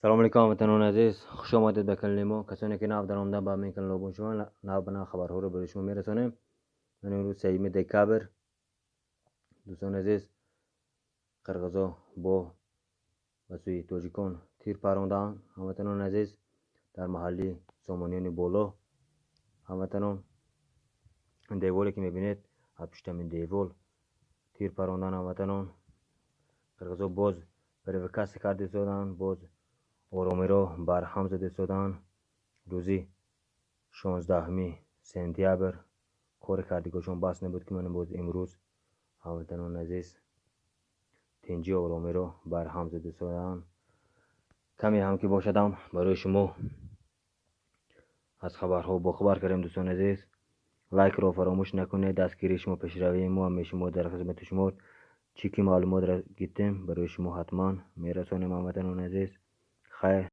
Салом алейкум, ҳамватанони азиз, хуш омадед ба канали мо. Касоне ки нав даромадан ба ҳамин канал обун шаванд, нав ба нав хабарҳоро барои шумо мерасонем. Ман имрӯз 3 декабр, дӯстони азиз, қирғизо бо ба сӯи тоҷикон тир парондаанд, ҳамватанони азиз, дар маҳалли Сомониёни Боло. Ҳамватанон, деволе ки мебинед, аз пушти ҳамин девол тир парондан. Ҳамватанон, қирғизо боз провокатсия карда истоданд, боз оромиро барҳам зада истоданд. Рӯзи 16 сентябр кори кардагиҳошон бас набуд, ки мана боз имрӯз, ҳамватанони азиз, тинҷи оромиро барҳам зада истодаанд. Каме ҳам ки бошадам, барои шумо аз хабарҳо бохабар кардем. Дӯстони азиз, лайкро фаромӯш накунед. Дастгирии шумо пешравии мо. Ҳамеша мо дар хизмати шумо. Чӣ ки маълумот гирдем, барои шумо ҳатман мерасонем, ҳамватанони азиз. Хайр.